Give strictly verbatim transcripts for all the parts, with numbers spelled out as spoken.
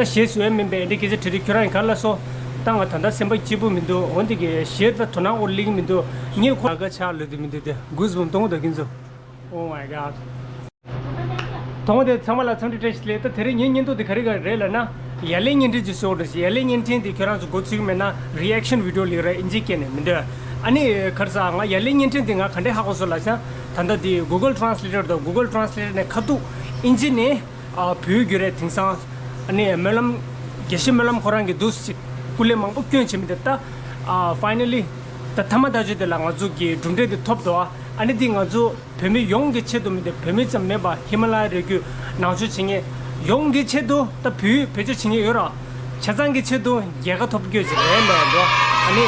ད་གཞས་བཟོ་ཡ་མིན་པའི་འདི་སྐད་ཆ་དྲི་དུས་ཁྱོད་རང་གིས་ག་ལ་སོ། ད་ང་ད་ལྟ་སེམས་པ་སྐྱིད་པོ་མི་འདུག་འོན་ཏེ་གི་གཞས་ད་དོ་སྣང་འོར་སླེབས་ཀྱི་མི་འདུག་ངས་ཁོ་ལ་ཁ་ཆག་ལོས་དུ་མི་འདུག་དེ་གུས་བུམ་གཏོང་དགོས་ཀྱིན་འདུག Oh my god. དང་པོ་དེ་ཚང་མ་ལ་འཚམས་འདྲི་བཀྲ་ཤིས་བདེ་ལེགས། ད་དེ་རིང་ངའི་བརྙན་ཐུང་དེ་ག་རེ་ག་རེ་རེད་ལབ་ན། ཡ་ལན་བརྙན་འཕྲིན་ཅིག་བཟོ་འདྲ་ཞིག་ཡ་ལན་བརྙན་འཕྲིན་དེ་ཁྱོད་རང་ཚོ་མགོ་ཚོད་ཀྱི་མེད་ན་རི་ཨེག་ཤན་བི་ཌི་ཡོ་ལབ་ར་ཨིན་ཇི་སྐད་ནས་མི་འདོད། ཨ་ནི་ཁར་ས་ང་ཡ་ལན་བརྙན་འཕྲིན་དེ་ང་ག་འདྲས་ཧ་གོ་སོང་ལབ་ན། ད་ལྟ་དེ་Google Translator་དང་Google Translator་ནས་ཁ་ཐུག་ཨིན་ཇི་ནས་ཨ་བོད་བསྒྱུར་རེད། དེང་སང་ཨ་ནི་སྨོན་ལམ་དགེ་བཤེས་སྨོན་ལམ་ཁོ་རང་གི་འདུག་ཅིག་སྐུ་ལས་མང་པོ་བསྐྱོན་བྱེད་མི་འདོད་ད། ཨ་ཕའི་ནལ་ལི་ད་ཐ་མ་ད་ཆོས་དེ་ལ་ང་ཚོ་གི་གྲུབ་འབྲས་དེ་ཐོབ་འདུག་ཨ་ནི་དེ་ང་ཚོ་བོད་མི་ཡོངས་ཀྱི་ཆེད་དུ་མི་འདུག་བོད་མི་ཙམ་མིན་པ་ཧི་མ་ལ་ཡའི་རི་རྒྱུད་ནང་ཆོས་བྱེད་མཁན་ཡོངས་ཀྱི་ཆེད་དུ་ད་བོད་བེད་སྤྱོད་བྱེད་མཁན་ཡོད་ར། ཆ་ཚང་གི་ཆེད་དུ་རྒྱལ་ཁ་ཐོབ་རྒྱུ་ཅིག་རེད་ལབ་འདུག་ཨ་ནི་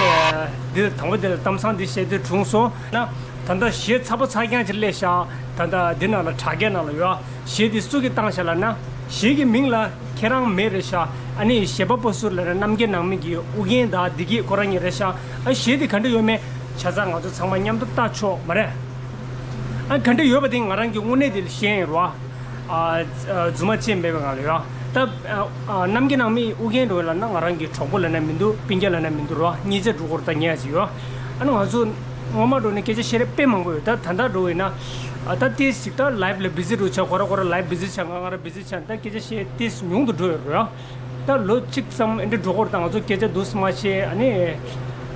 འདི་དང་པོ་དེ་ལ་གཏམ་བཟང་འདི་བཤད་དུས་གྲུང་སོང་ན། ད་ལྟ་གཞས་ཚ་པོ་ཚ་རྐྱང་ཅིག་སླེབས་ཤག་ད་ལྟ་འདི་ནང་ལ་དྲ་རྒྱ་ནང་ལ་ཡོད། གཞས་འདི་སུ་གིས་བཏང་ཤག་ལབ་ན། གཞས་ཀྱི་མིང་ལ་ཁྱེད་རང་མེད་རེད་ཤག་ཨ་ནི་གཞས་པ་པོ་སུ་ལབ་ན་རྣམ་རྒྱལ་ནང་མི་གི་ཨུ་རྒྱན་དང་བདེ་སྐྱིད་ཁོ་རང་གཉིས་རེད་ཤག་ཨ་གཞས་འདི་ག་འདྲ་ཡོད་མེད་ཆ་ཚང་ང་ཚོ་ཚང་མ་མཉམ་དུ་བལྟ་ཆོག་མ་རེད། ཨ་ག་འདྲ་ཡོད་པ་དེ་ང་རང་གི་དངོས་གནས་དེ་ལ་ཤེས་ཡིན་རོ། ཨ་རྫུན་མ་བྱས་མེད་པའི་ངང་ལ་ཡོད། ད་ཨ་རྣམ་རྒྱལ་ནང་མི་ཨུ་རྒྱན་རོ་ལབ་ན་ང་རང་གི་གྲོགས་པོ་ལབ་ན་མི་འདུག་སྤུན་ཀྱག་ལབ་ན་མི་འདུག་རོ། གཉིས་ཆ་འགྲོ་སྐོར་ད་ཉེ་ཅིག་ཡོད། ཨ་ནི་ང་ཚོ་སྔོན་མ་འགྲོ་ནས་སྐད་ཆ་བཤད་རེས་དཔེ་མང་པོ་ཡོད། ད་ད་ལྟ་འགྲོ་ཡིན་ན་ཨ་ད་ཏིས་ཅིག་ད་ལའིབ་ལ་བི་ཟི་འགྲོ་ཆགས། ཁོ་ར་ཁོ་ར་ལའིབ་བི་ཟི་ཆགས། ང་ང་ར་བི་ཟི་ཆགས། ད་སྐད་ཆ་བཤད་ཏིས་ཉུང་དུ་འགྲོ་ཡོད་རོ། ད་ལོ་གཅིག་ཙམ་ཨེ་འདྲ་འགྲོ་སྐོར་དང་ང་ཚོ་སྐད་ཆ་འདུག་སེ་མ་བཤད། ཨ་ནི་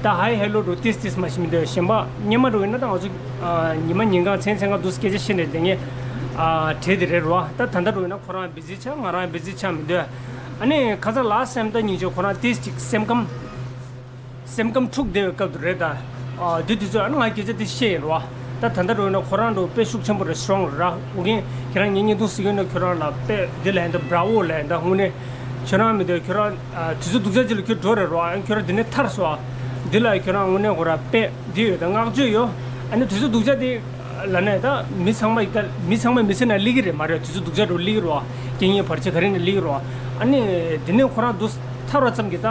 ད་ཧའི་ཧེ་ལོ་འགྲོ་ཏིས་ཏིས་མ་བཤད་མི་འདོད། གཞན་པ་སྔོན་མ་འགྲོ་ཡིན་ན་ད་ང་ཚོ་ཨ་ཉི་མ་ཉིན་གང་མཚན་མཚན་གང་འདུག་སེ་སྐད་ཆ་བཤད་ནས་བསྡད་མཁན་ཨ་གྲས་དེ་རེད་རོ། ད་ད་ལྟ་འགྲོ་ཡིན་ན་ཁོ་རང་བི་ཟི་ཆགས། ང་རང་བི་ཟི་ཆགས་མི་འདོད། ཨ་ནི་ཁ་སང་ལ་སེམས་ད་ཉིན་ཆོས་ཁོ་རང་ཏིས་ཅིག་སེམས་ཁམས་སེམས་ཁམས་འཁྲུག་བསྡད་པའི་སྐབས་དུ་རེད་ད། ཨ་དེ་དུས་ཚོད་ཨ་ནི་ང་སྐད་ཆ་དེ་བཤད་ཡིན་རོ། ད་ད་ལྟ་འགྲོ་ཡིན་ན་ཁོ་རང་འགྲོ་དཔེ་ཤུགས་ཆེན་པོ་རེད། སི་ཊོང་རེད་ར། ཨུ་རྒྱན་ཁྱེད་རང་ངའི་བརྙན་ཐུང་གཟིགས་ཡོད་ན་ཁྱོད་རང་ལ་དཔེ་འདི་ལ་ཡིན་ད་བྷ་ར་ཝོ་ལ་ཡིན་ད་དངོས་གནས་ཁྱོད་རང་མི་འདོད། ཁྱོད་རང་ཨ་དུས་ཚོད་སྡུག་ཅག་ཅིག་ལ་ཁྱོད་འགྲོ་རེད་རོ། ཨ་ཁྱོད་རང་འདི་ནས་ཐར་སོང་། ཨ་འདི་ལ་ཁྱོད་རང་དངོས་གནས་ཁོ་ར་དཔེ་འདི་ཡོད་ད་བསྔགས་བརྗོད་ཡོད། ཨ་ནི་དུས་ཚོད་སྡུག་ཅག་དེ་ལ་ནས་ད་མི་ཚང་མ་ཡི་ད་མི་ཚང་མ་མི་ཚེ་ནང་སླེབས་ཀྱི་རེད་མ་རེད། དུས་ཚོད་སྡུག་ཅག་འགྲོ་སླེབས་ཀྱི་རོ། རྐྱེན་ངན་བར་ཆད་ག་རེ་ནས་སླེབས་ཀྱི་རོ། ཨ་ནི་འདི་ནས་ཁོ་རང་འདུག་ཐར་བ་ཙམ་གྱིས་ད་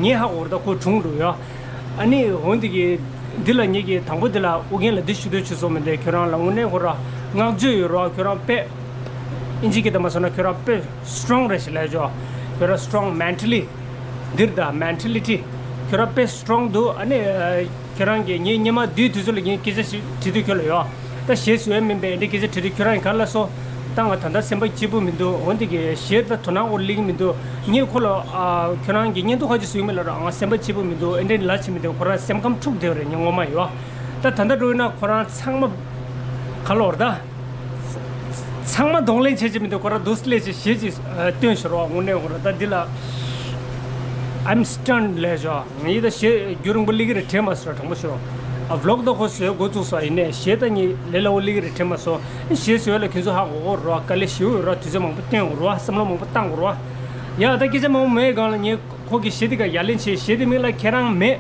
ངས་ཧ་གོ་རེད་ད་ཁོ་གྲུང་འགྲོ་ཡོད། ཨ་ནི་འོན་ཏེ་གི་འདི་ལ་ངེད་ཀྱིས་དང་པོ་འདི་ལ་ཨུ་རྒྱན་ལ་འདི་ཞུ་འདོད་བྱུང་སོང་མི་འདུག་ཁྱོད་རང་ལ་དངོས་གནས་ཁོ་ར་བསྔགས་བརྗོད་ཡོད་རོགས། ཁྱོད་རང་དཔེ་ཨིན་ཇི་སྐད་དུ་མ་སོང་ན་ཁྱོད་རང་དཔེ་སི་ཊོང་རེད་ཞེས་ལབ་ཆོག་ཁྱོད་རང་སི་ཊོང་མེན་ཊ་ལི་འདིར་ད་མེན་ཊ་ལི་ཊི་ཁྱོད་རང་དཔེ་སི་ཊོང་འདུག་ཨ་ནི་ཁྱོད་རང་གིས་ངའི་སྔོན་མ་དུས་དུས་ཚོད་ལ་ངས་སྐད་ཆ་ཞིག་དྲིས་དུས་ཁྱོད་ལ་ཡོད། ད་གཞས་བཟོ་ཡ་མིན་པའི་འདི་སྐད་ཆ་དྲིས་དུས་ཁྱོད་རང་གིས་ག་ལ་སོ། ད་ང་ད་ལྟ་སེམས་པ་སྐྱིད་པོ་མི་འདུག་འོན་ཏེ་གི་གཞས་ད་དོ་སྣང་འོར་སླེབས་ཀྱི་མི་འདུག་ངས་ཁོ་ལ་ཨ་ཁྱོད་རང་གི་བརྙན་ཐུང་ཁ་ཅིག་བཟོས་མེད་ལབ་ར། ང་སེམས་པ་སྐྱིད་པོ་མི་འདུག་ཨེ་འདྲ་ལབ་བྱེད་མི་འདུག་ཁོ་རང་སེམས་ཁམས་འཁྲུག་བསྡད་པ་རེད། ངས་ངོ་མ་ཡོད། ད་ད་ལྟ་འགྲོ་ཡིན་ན་ཁོ་རང་ཚང་མ་ག་ལོར་ད་ཚང་མ་གདོང་ལེན་བྱེད་ཀྱི་མི་འདུག་ཁོ་རང་འདུག་སླེབས་ཀྱི་གཞས་ཅིག་སྟོན་ཤོར་བ་དངོས་གནས་ཁོ་རང་ད་འདི་ལ་I'm stunned ལབ་ཤོག་ངས་ད་གཞས་རྒྱུན་རིང་པོ་སླེབས་ཀྱི་རེད་དྲན་མ་སོང་། དྲང་པོ་ཤོད། ཨ་བི་ལོག་ད་ཁོ་བཟོས་འགོ་བཙུགས་སོང་། ཡིན་ནའི་གཞས་ད་ངས་ལས་སླ་བོ་སླེབས་ཀྱི་རེད་དྲན་མ་སོང་། གཞས་བཟོས་ལ་ཁྱོད་ཚོ་ཧ་གོ་གོ་རོ། དཀའ་ལས་ཞེ་པོ་ཡོད་རོ། དུས་ཚོད་མང་པོ་བཏོན་དགོས་རོ། བསམ་བློ་མང་པོ་བཏང་དགོས་རོ། ཡ་ད་སྐད་ཆ་མང་པོ་མེད་སྒང་ལ་ངས་ཁོ་གི་གཞས་དེ་ག་ཡ་ལན་བྱས། གཞས་དེ་མིང་ལ་ཁྱེད་རང་མེད།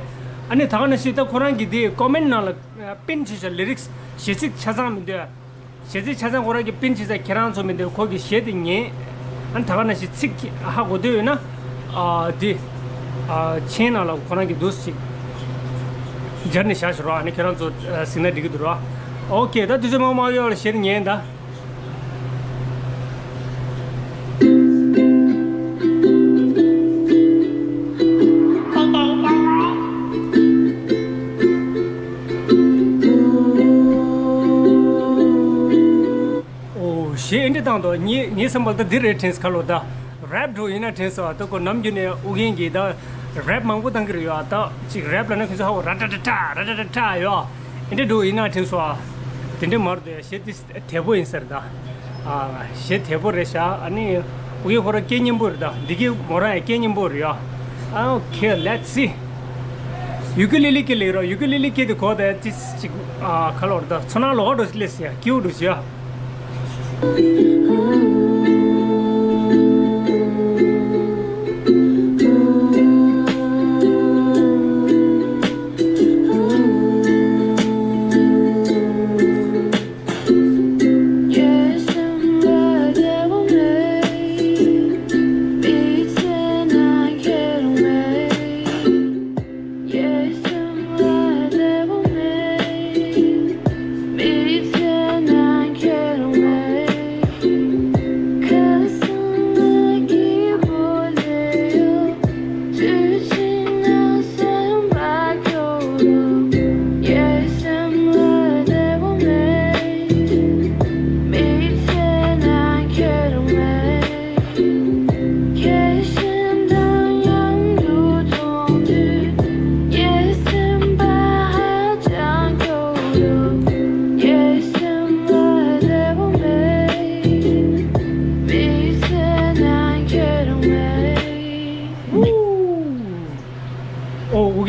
ཨ་ནི་ད་ག་ནང་བཞིན་ད་ཁོ་རང་གི་དེ་ཀོ་མེན་ཊི་ནང་ལ་པིན་བྱས་ཤག་ལི་རིག་སི་གཞས་ཚིག་ཆ་ཚང་མི་འདུག་གཞས་ཚིག་ཆ་ཚང་ཁོ་རང་གིས་པིན་བྱས་ཚར། ཁྱེད་རང་ཚོ་མི་འདུག་ཁོ་གི་གཞས་དེ་ཉན། ཨ་ནི་ད་ག་ནང་བཞིན་ཚིག་ཧ་གོ་འདོད་ཡོད་ན། ཨ་འདི་ཨ་མཆན་ནང་ལ་ཁོ་རང་གིས་འདུག་ཅིག་སྦྱར་ནས་བཞག་ཤོག་རོགས། ཨ་ནི་ཁྱེད་རང་ཚོ་ཨ་གཟིགས་ན་འགྲིག་གི་འདུག་རོགས། ཨོ་ཁེ། ད་དུས་ཚོད་མང་པོ་མ་ཡོད་ལ་གཞས་དེ་ཉན་ད། ཨོ་གཞས་ཨེ་འདྲ་བཏང་འདུག་ངའི་ངའི་བསམ་པར་ད་འདི་རེད་དྲན་སོང་། ཁ་ལོ་ད་རེབ་འགྲོ་ཡིན་ན་དྲན་སོང་། ད་ཁོ་ནམ་རྒྱུན་ནས་ཨུ་རྒྱན་གྱིས་ད་རེབ་མང་པོ་བཏང་གི་རེད་ཡོད། ད་ཅིག་རེབ་ལབ་ན་ཁྱོད་ཚོ་ཧ་གོ། ར་ཏྲ་ཏྲ་ཏྲ་ར་ཏྲ་ཏྲ་ཏྲ་ཡོད། ཨེ་འདྲ་འགྲོ་ཡིན་ན་དྲན་སོང་། དེ་འདྲ་མ་རེད་འདུག་གཞས་དེ་དལ་པོ་ཡིན་ས་རེད་ད། ཨ་གཞས་དལ་པོ་རེད་ཤག་ཨ་ནི་ཨུ་རྒྱན་ཁོ་རང་སྐད་སྙན་པོ་རེད་ད། འདི་གི་མོ་རང་ཡང་སྐད་སྙན་པོ་རེད་ཡ། ཨ་ཨོ་ཁེ། Let's see. ཡུ་ཀི་ལི་ལི་སྐད་ལེགས་རོགས། ཡུ་ཀི་ལི་ལི་སྐད་དེ་གོ་ད་ཅི་ཅིག་ཨ་ག་ལོར་ད་ཚོར་སྣང་ལོགས་ཀ་འགྲོ་ཞིག་སླེབས་སོང་ཡ། སྐྱིད་པོ་འགྲོ་ཞིག་ཡ།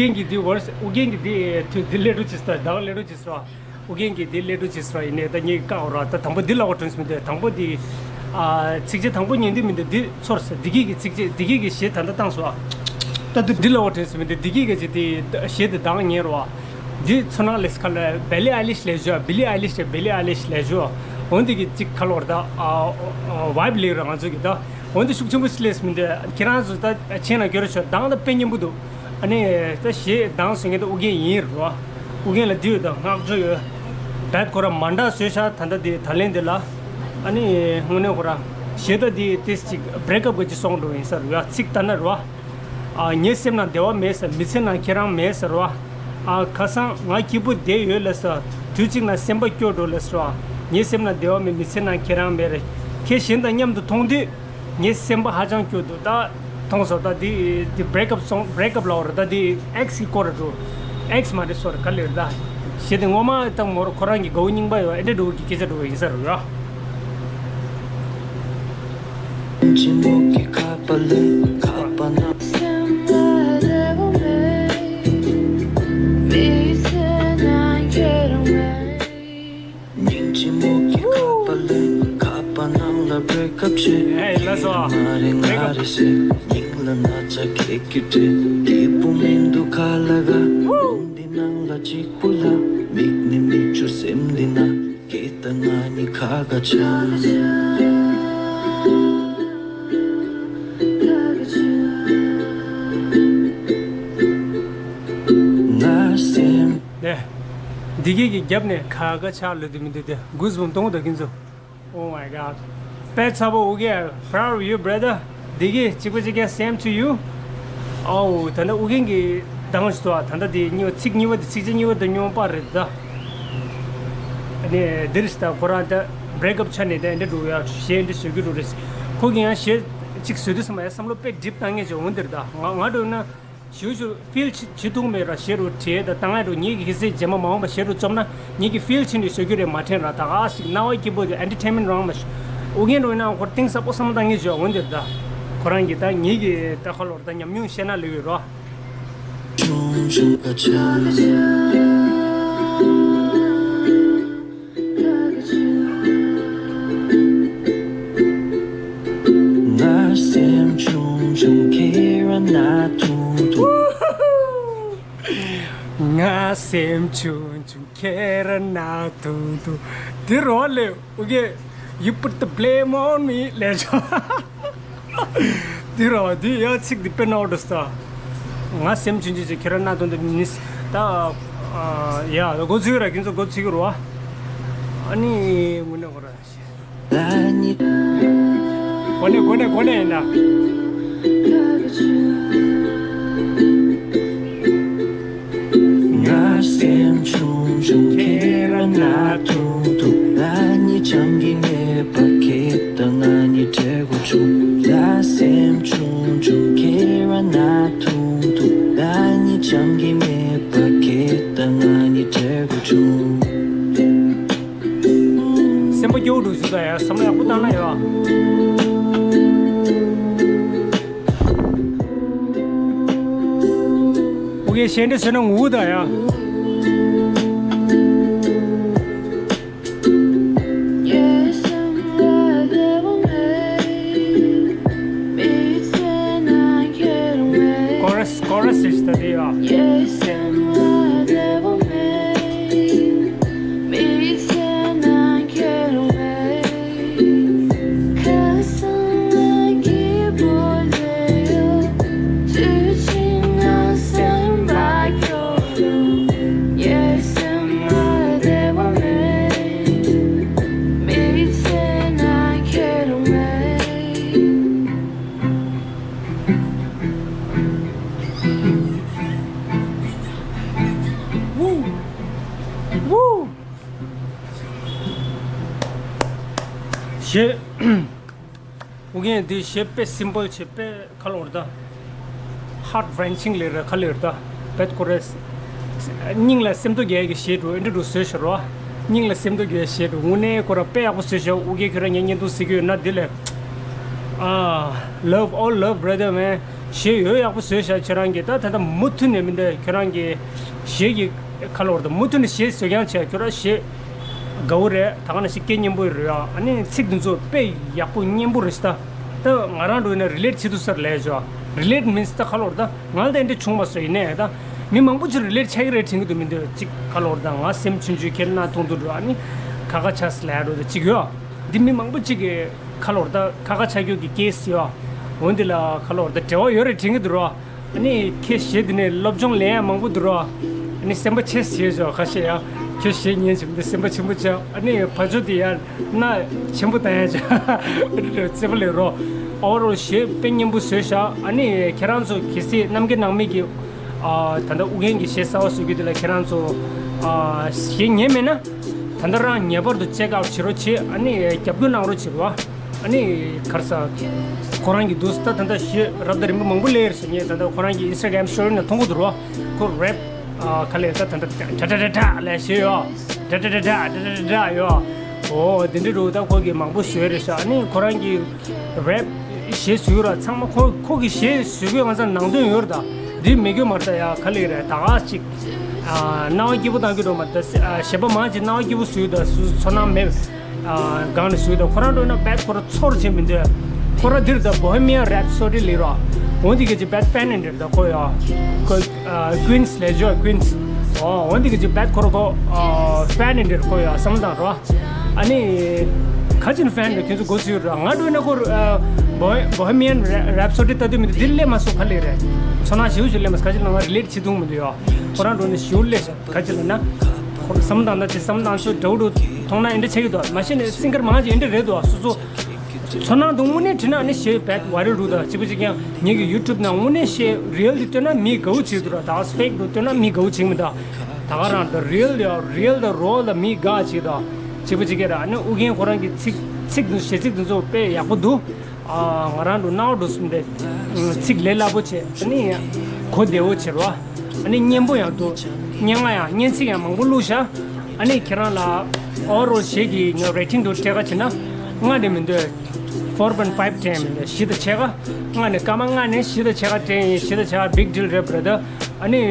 རྒན་གྱིས་འདི་བར་ཨུ་རྒན་གྱིས་འདི་དུས་འདི་སླེབས་འགྲོ་ཅིག་ཟེར། ད་སླེབས་འགྲོ་ཅིག་ཟེར། ཨུ་རྒན་གྱིས་འདི་སླེབས་འགྲོ་ཅིག་ཟེར་ཡིན་ནའི་ད་ངས་བཀག་རོགས། ད་དང་པོ་འདི་ལབ་དགོས་དྲན་སོང་མི་འདུག་དང་པོ་འདི་ཨ་ཚིགས་བཅད་དང་པོ་ཉན་དུས་མི་འདུག་འདི་ཚོར་ཟེར། བདེ་སྐྱིད་ཀྱི་ཚིགས་བཅད། བདེ་སྐྱིད་ཀྱི་གཞས་ད་ལྟ་བཏང་སོང་ཨ། ད་དུ་འདི་ལབ་དགོས་དྲན་སོང་མི་འདུག་བདེ་སྐྱིད་ཀྱི་གཞས་དེ་གཞས་དེ་གདངས་ཉན་རོགས། འདི་ཚོར་སྣང་ལས་ཁ་ལ་བེ་ལི་ཨའི་ལིཤ་ལབ་ཞོག་བི་ལི་ཨའི་ལིཤ་བེ་ལི་ཨའི་ལིཤ་ལབ་ཞོག་འོན་ཏེ་གི་གཅིག་ཁ་ལོར་ད་ཨ་ཝའིབ་ལེགས་ར་ང་ཚོ་གི་ད། འོན་ཏེ་ཤུགས་ཆེན་པོ་ཞིག་སླེབས་མི་འདུག་ཁྱེད་རང་ཚོ་ད་མཆན་ལ་སྐྱོར་ཆོག་གདངས་ད་དཔེ་སྙན་པོ་འདུག་ཨ་ནི་ད་གཞས་གདངས་སུ་ངེས་ད་ཨུ་རྒན་ཡིན་རོ། ཨུ་རྒན་ལ་འདི་ཡོད་ད་བསྔགས་བརྗོད་ཡོད། བད་ཁོ་ར་མ་འདྲ་བཟོས་ཤག་ད་ལྟ་འདི་ད་ལན་འདི་ལ། ཨ་ནི་དངོས་གནས་ཁོ་ར་གཞས་ད་འདི་ཏིས་ཅིག་བྷེ་རེག་ཨབ་གི་ཅིག་སོང་འགྲོ་ཡིན་ས་རེད་ཡ། ཚིག་ལྟ་ན་རོ། ཨ་ངའི་སེམས་ནང་བདེ་བ་མེད་ཟེར། མི་ཚེ་ནང་ཁྱེད་རང་མེད་ཟེར་རོ། ཨ་ཁ་སང་ང་སྐྱིད་པོ་བསྡད་ཡོད་ལ་ཟེར། དུས་གཅིག་ན་སེམས་པ་སྐྱོ་འགྲོ་ལ་ཟེར་རོ། ངའི་སེམས་ནང་བདེ་བ་མེད། མི་ཚེ་ནང་ཁྱེད་རང་མེད་རེད། ཁྱེད་གཞན་དང་མཉམ་དུ་མཐོང་དུས། ངའི་སེམས་པ་ཧ་ཅང་སྐྱོ་འདུག་ད་མཐོང་སོང་། ད་འདི་འདི་བྷེ་རེག་ཨབ་སོང་། བྷེ་རེག་ཨབ་ལབ་རེད། ད་འདི་ཨེགས་ཀྱི་སྐོར་རེད་འགྲོ། ཨེགས་མ་རེད་སོ་རེད་ག་ལེར་ད། གཞས་དེ་ངོ་མ་ད་མོར་ཁོ་རང་གི་དགའ་བོ་རྙིང་པ་ཡོད་ཨེ་འདྲ་འགྲོ་གི་སྐད་ཆ་འགྲོ་ཡིན་ས་རེད་ཡ། སྙིང་རྗེ་མོ་གི་ཁ་པར་ལས་ཁ་པར་ནང་ལ་བྷེ་རེག་ཨབ་བྱེད། ཧེ་ལགས་སོ། ཉིན་ལ་ན་ཚ་ཁེག་གི་དྲི་སྐྱིད་པོ་མི་འདུག་ག་ལ་ག་རླུང་འདི་ནང་ལ་གཅིག་པུ་ལ་མིག་ནི་མིག་ཆུ་སེམས་འདི་ན་སྐད་ད་ང་ནི་ཁ་ག་ཆ། ང་སེམས། ནས། འདི་གི་གི་རྒྱབ་ནས་ཁ་ཁ་ཆག་ལོས་དུ་མི་འདུག་སྟེ་གུས་བུམ་གཏོང་དུ་གིན་ཚོ། Oh my god. དཔེ་ཚ་པོ་ཨུ་རྒན། Proud of you, brother. འདི་གི་གཅིག་པ་གཅིག་རྐྱང་same to you. ཨའོ་ད་ནི་ཨུ་རྒན་གི་གདངས་ཤིག་ཏུ་ཨ། ད་ལྟ་འདི་གཉིས་པ་ཚིག་གཉིས་པ་འདི་ཚིག་གཅིག་གཉིས་པ་འདི་སྙོམས་པ་རེད་ད། ཨ་ནི་འདིར་ད་ཁོ་རང་ད་བྷེ་རེག་ཨབ་ཆ་ནས་ད་འདི་འགྲོ་ཡ་གཞས་འདི་བཟོ་རྒྱུ་འགྲོ་རེད། ཁོ་གི་ཡང་གཞས་གཅིག་བཟོ་དུས་ཙམ་པ་ཡང་བསམ་བློ་དཔེ་འགྲིབ་བཏང་ངེས་ཀྱི་འོང་འདིར་ད་ང་ང་འགྲོ་ན། ཞུ་ཞུ་ཕིལ་བྱེད་བྱེད་ཐུབ་མེད་ར་ཞེ་རུ་བྲིས་དང་བཏང་ཡ་རུ་ངེད་ཀྱི་ཧི་སེ་རྗེས་མ་མ་འོངས་པ་ཞེ་རུ་རྩོམ་ན་ངེད་ཀྱི་ཕིལ་ཕྱིན་ནས་བཟོ་རྒྱུ་རེད་མ་དྲན་ར། ད་ཨ་ཞིག་རྣ་བ་སྐྱིད་པོ་དེ་ཨེན་ཊར་ཊེན་མེན་ཊི་རང་མ་ཞུ་ཨུ་རྒན་རུ་ཡིན་ན་ཁོར་གཏིང་ཟབ་པོ་བསམ་བློ་བཏང་ངེས་བྱོས་འོན་དེ་ད་ཁོ་རང་གི་ད་ངེད་ཀྱི་ད་ཁ་ལོར་ད་ཉམས་མྱོང་བཤད་ན་ལེ་བའི་རོ། ང་སེམས་ཆུང་ཆུང་ཁྱེད་རང་ན་ཐུང་ཐུང་། ང་སེམས་ཆུང་ཆུང་ཁྱེད་རང་ན་ཐུང་ཐུང་། འདི་རོ་ལེ་ཨུ་རྒན། You put the blame on me ལེ་ཆོ། འདི་རོ་འདི་ཡ་ཚིག་འདི་དཔེ་ནོ་འགྲོ་སྟ། ང་སེམས་ཆུང་ཆུང་ཅིག་ཁྱེད་རང་ན་ཐུང་ཐུང་མི་ནིས་ད། ཡ་འགོ་ཚུགས་ར་ཁྱེད་ཚོ་འགོ་ཚུགས་རོ། ཨ་ནི་དངོས་གནས་ཁོ་ར། གོ་ནས་གོ་ནས་གོ་ནས་ཡིན་ན། ང་སེམས་ཆུང་ཆུང་ཁྱེད་རང་ན་ཐུང་ཐུང་། ང་ནི་ཆང་གི་ནད་པ་ཁྱེད་དང་ང་ནི་བྲལ་དགོས་བྱུང་། ང་སེམས་ཆུང་ཆུང་ཁྱེད་རང་ན་ཐུང་ཐུང་། ང་ནི་ཆང་གི་ནད་པ་ཁྱེད་དང་ང་ནི་བྲལ་དགོས་བྱུང་། སེམས་པ་སྐྱོ་བོ་འདུག་ཞུ་ད་ཡ་བསམ་བློ་ཡག་པོ་བཏང་ན་ཡོད། ཨུ་རྒན་གཞས་འདྲ་བཟོས་ན་ངུ་ད་ཡ། Chorus, chorus is the day off. གཞས། ཨུ་རྒན་འདི་གཞས་དཔེ་སིམ་པལ་བྱས་དཔེ་ཁ་ལོར་ད། Heart wrenching ལེ་ར་ཁ་ལེར་ད། བེད་ཀོ་རེས། སྙིང་ལ་སེམས་དོ་རྒྱས་ཀྱི་གཞས་འགྲོ་ཨེ་འདྲ་འགྲོ་བཟོས་ཤར་བ། སྙིང་ལ་སེམས་དོ་རྒྱས་གཞས་འགྲོ་དངོས་གནས་ཁོ་ར་དཔེ་ཡག་པོ་བཟོས་ཤར། ཨུ་རྒན་ཁྱོད་ར་ངས་བརྙན་ཐུང་གཟིགས་ཀྱི་ཡོད་ན་འདི་ལས། ཨ། Love, all love, brother, man. གཞས་ཡོད་ཡག་པོ་བཟོས་ཤག་ཁྱེད་རང་གིས། ད་ད་ལྟ་མུ་མཐུད་ནས་མི་འདུག་ཁྱེད་རང་གིས་གཞས་ཀྱི་ཁ་ལོ་བར་དུ་མུ་མཐུད་ནས་གཞས་བཟོ་རྐྱང་བྱས། ཁྱོད་རང་གཞས་དགའ་བོ་རེད། ད་ག་ནང་བཞིན་སྐད་སྙན་པོ་རེད་ཨ། ཨ་ནི་ཚིག་འདི་ཚོ་དཔེ་ཡག་པོ་སྙན་པོ་རེད་ཤག་ད་ང་རང་འགྲོ་ཡིན་ན་རི་ལེཊ་བྱེད་ཐུབ་ས་རེད་ལབ་ཡ་ཅིག་ཡོད། རི་ལེཊ་མིན་སི་ད་ཁ་ལོ་བར་དུ་ང་ལ་ད་འདི་འདྲ་བྱུང་མ་སོང་། ཡིན་ནའི་ད་མི་མང་པོ་ཅིག་རི་ལེཊ་ཆགས་ཀྱི་རེད་དྲན་གྱི་འདུག་མི་འདུག་ཅིག་ཁ་ལོ་བར་དུ་ང་སེམས་ཆུང་ཆུང་ཁྱེད་ལ་མནའ་ཐོངས་འདུག་འགྲོ། ཨ་ནི་ཁ་ཁ་ཆགས་སི་ལབ་ཡ་འགྲོ་ད་ཅིག་ཡོད། འདི་མི་མང་པོ་ཅིག་གིས་ཁ་ལོ་བར་དུ་ཁ་ཁ་ཆགས་རྒྱུ་གི་ཀེ་སི་ཡོད། འོ་འདི་ལ་ཁ་ལོ་བར་དུ་འབྲེལ་བ་ཡོད་རེད་དྲན་གྱི་འདུག་རོ། ཨ་ནི་ཁྱེད་གཞས་འདི་ནས་སློབ་སྦྱོང་ལེན་ཡ་མང་པོ་འདུག་རོ། ཨ་ནི་སེམས་པ་ཆེ་ཞེས་ཞོག་ཁ་ཤས་ཡ། ཁྱོད་གཞས་ཉན་བྱེད་མི་འདི་སེམས་པ་ཆེན་པོ་ཆགས། ཨ་ནི་ཕ་ཇོ་དེ་ཡ་མནའ་ཆེན་པོ་བཏང་ཡ་ཆགས་རྩེ་པོ་ལས་རོ། ཨོ་རོ་གཞས་དཔེ་སྙན་པོ་བཟོས་ཤག་ཨ་ནི་ཁྱེད་རང་ཚོ་གལ་སྲིད་ནམ་མཁའི་ནང་མི་གི་ཨ་ད་ལྟ་ཨུ་རྒྱན་གྱི་གཞས་གསར་བ་བཟོ་རྒྱུ་དེ་ལ་ཁྱེད་རང་ཚོ་ཨ་གཞས་ཉན་མེད་ན་ད་ལྟ་རང་ངེས་པར་དུ་ཅེག་ཨའུཊ་བྱེད་རོགས་བྱེད། ཨ་ནི་རྒྱབ་སྐྱོར་གནང་རོགས་བྱེད་རོ། ཨ་ནི་ག་རེ་ཟ། ཁོ་རང་གི་འདུག་སེ་ད་ད་ལྟ་གཞས་རབ་དང་རིམ་པ་མང་པོ་སླེབས་ཡོད་རེད་ཟེར། ངས་ད་ལྟ་ཁོ་རང་གི་ཨིན་སི་ཊ་གྷ་རམ་སི་ཊོ་རི་ནང་མཐོང་གི་འདུག་རོ། ཁོ་རེབ་ཨ་ག་ལེར་ད་ད་ལྟ་ཏྲ་ཏྲ་ཏྲ་ཏྲ་ལབ་གཞས་ཡོད། ཏྲ་ཏྲ་ཏྲ་ཏྲ་ཏྲ་ཏྲ་ཡོད། ཨོ་དེ་འདྲ་འདུག་ད་ཁོ་གིས་མང་པོ་བཟོས་རེད་ཤག་ཨ་ནི་ཁོ་རང་གི་རེབ་གཞས་བཟོས་ར་ཚང་མ་ཁོ་ཁོ་གི་གཞས་བཟོས་དགོས་ང་ཚོ་ནང་དོན་ཡོད་རེད། ད་འདི་མི་དགོས་མ་རེད། ད་ཡ་ག་ལེར་ད་ག་ཅིག་ཨ་སྣང་བ་སྐྱིད་པོ་བཏང་གི་འགྲོ་མ་རེད། ད་གཞས་པ་མང་ཆེ་སྣང་བ་སྐྱིད་པོ་བཟོས་ད་སུ་ཚོར་སྣང་མེད། ཨ་སྒང་ནས་བཟོས་དང་ཁོ་རང་འགྲོ་ན་བེད་ཁོ་རང་ཚོར་བྱེད་མི་འདོད། ཁོ་རང་འདིར་ད་Bohemian Rhapsody ལས་རོགས། འོན་ཏེ་གི་ཅི་བེད་ཕན་ནི་འདིར་ད་ཁོ་ཡ། ཁོ་ཨ་Queens ལས་ཇོ་Queens། ཨོ་འོན་ཏེ་གི་ཅི་བེད་ཁོ་རང་ཁོ་ཨ་ཕན་ནི་འདིར་ཁོ་ཡ་བསམ་བློ་བཏང་རོགས། ཨ་ནི་ཁ་ཅིག་ཕན་འདི་ཁྱོད་ཚོ་མགོ་ཚོས་རོགས། ང་འགྲོ་ན་ཁོ་ཨ་Bohe- Bohemian Rhapsody ལྟ་དུས་མི་འདུག་འདིར་སླེབས་མ་སོང་ག་ལེར་རེད། ཚོར་སྣང་ཞེ་པོ་ཞིག་སླེབས་མ་སོང་། ཁ་ཅིག་ལ་ང་རི་ལེཊ་བྱེད་ཐུབ་མི་འདུག་ཡ། ཁོ་རང་འགྲོ་ནས་ཞེ་པོ་སླེབས་ཤག་ག་ཅི་ལབ་ན། ཁོ་བསམ་བཏང་ན་དེ་བསམ་བཏང་ཆོག་འདྲ་བོ་འདུག་མཐོང་ན་འདི་འདྲ་ཆགས་ཀྱི་འདུག་མ་གཞི་ནས་སིང་གར་མང་ཆེ་འདི་འདྲ་རེད་འདུག་སོ་སོ་ཚོར་སྣང་དང་དངོས་གནས་དྲིས་ན་ནི་གཞས་བེད་ཝའི་རལ་འགྲོ་ད་གཅིག་པ་གཅིག་རྐྱང་། ངེད་ཀྱི་ཡུ་ཊུབ་ནང་དངོས་གནས་གཞས་རི་ཡལ་འདི་སྟོན་ན་མི་དགའ་བོ་བྱེད་འདུག་ར། ད་ཕེག་འདུག་སྟོན་ན་མི་དགའ་བོ་བྱེད་མི་འདུག་ད་ག་རང་ད་རི་ཡལ་ཡ་རི་ཡལ་དང་རོ་ལ་མི་དགའ་བྱེད་འདུག་གཅིག་པ་གཅིག་རྐྱང་ར། ཨ་ནི་ཨུ་རྒྱན་ཁོ་རང་གི་ཚིག་ཚིག་འདི་གཞས་ཚིག་འདི་ཚོ་དཔེ་ཡག་པོ་འདུག་ཨ་ང་རང་འགྲོ་སྣང་བ་འགྲོ་གསུམ་དེ། ཚིག་ལས་སླ་པོ་བྱས། ཨ་ནི་གོ་བདེ་བོ་བྱེད་རོགས། ཨ་ནི་སྙན་པོ་ཡང་འདུག་སྙན་ངག་ཡང་སྙན་ཚིག་ཡང་མང་པོ་བླུགས་ཤག་ཨ་ནི་ཁྱེད་རང་ལ་ཨོ་རོ་གཞས་ཀྱི་ངའི་རེ་ཊིང་དུ་སྤྲད་ཀ་བྱེད་ན། ལྔ་ནས་མི་འདོད། ཕོར་པོ་ཨེན་ཕའིབ་ཊེན་མི་འདོད། བཞི་དང་ཕྱེད་ཀ་ལྔ་ནས་སྐར་མ་ལྔ་ནས་བཞི་དང་ཕྱེད་ཀ་སྤྲད་ཡིན། བཞི་དང་ཕྱེད་ཀ་བིག་ཌིལ་རེད་བྷ་ར་དར། ཨ་ནི།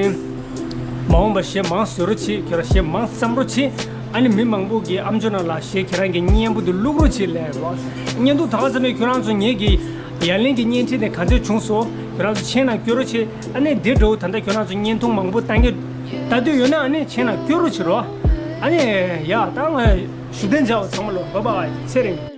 མ་འོངས་པ་གཞས་མང་བཟོ་རོགས་བྱེད། ཁྱོད་རང་གཞས་མང་བརྩམ་རོགས་བྱེད། ཨ་ནི་མི་མང་པོ་གིས་ཨམ་ཅོག་ནང་ལ་གཞས་ཁྱེད་རང་གི་སྙན་པོ་འདི་བླུག་རོགས་བྱེད་ལབ་རོགས། བརྙན་ཐུང་ད་ག་ཙམ་པས་ཁྱོད་རང་ཚོ་ངེད་ཀྱི་ཡ་ལན་གྱི་བརྙན་འཕྲིན་དེ་ག་ཚོད་བྱུང་སོང་། ཁྱོད་རང་ཚོ་མཆན་ནང་བསྐྱོན་རོགས་བྱེད། ཨ་ནི་འདི་འདྲ་བོ་ད་ལྟ་ཁྱོད་རང་ཚོ་བརྙན་ཐུང་མང་པོ་བཏང་གི་ལྟ་འདོད་ཡོད་ན་ཨ་ནི་མཆན་ནང་བསྐྱོན་རོགས་བྱེད་རོགས། ཨ་ནི་ཡ་ད་ང་བཞུགས་གདན་འཇགས། ཚང་མ་ལོ་བྷའི་བྷའི། ཚེ་རིང་།